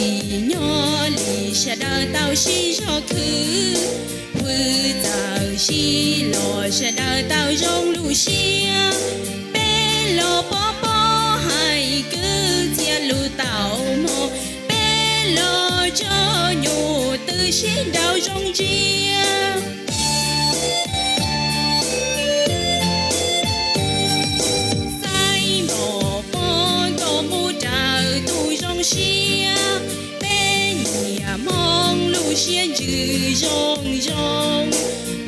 Nyob li sawv daws tau sib zog khwv, hwj txawm sib los sawv daws tau zoo lub siab. Peb los pov pob hais kwv txhiaj lub tau hmo, peb los tso nyuj twm sib nraus zoo ntsia. Xaiv mom pog kom mus raws tus zoo siab, peb nyiam Hmoob lub siab ntsws zoo zoo.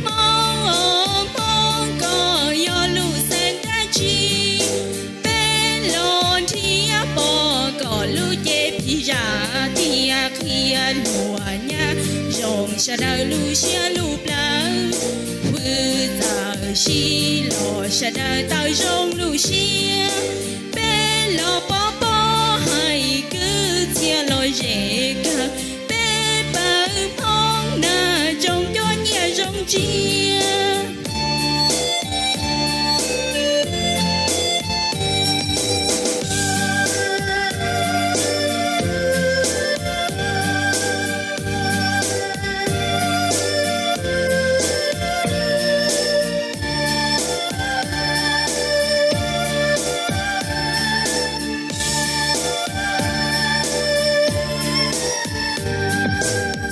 Hmoob os Hmoob koj yog lub xeem dab tsi, peb los nrhiav pom kom lub cev phim zam tias qhia luag nyab zoo sawv daws lub siab lub plawv. Hwj txawm sib los sawv daws tau zoo lub siab, peb los pov pob hais kwv txhiaj los zem kawg, peb pawg Hmoob na tsoom cuab nyiaj zoo ntsia.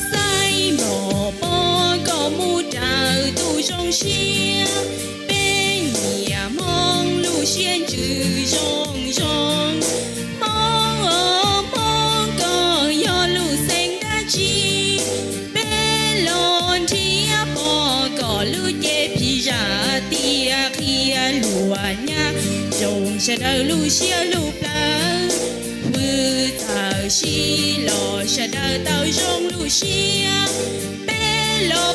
Xaiv mom pog kom mus raws tus zoo siab, peb nyiam Hmoob lub siab ntsws zoo zoo. Hmoob os Hmoob koj yog lub xeem dab tsi, peb los nrhiav pom kom lub cev phim zam tias qhia luag nyab zoo sawv daws lub siab lub plawv. Hwj txawm sib los sawv daws tau zoo lub siab, peb los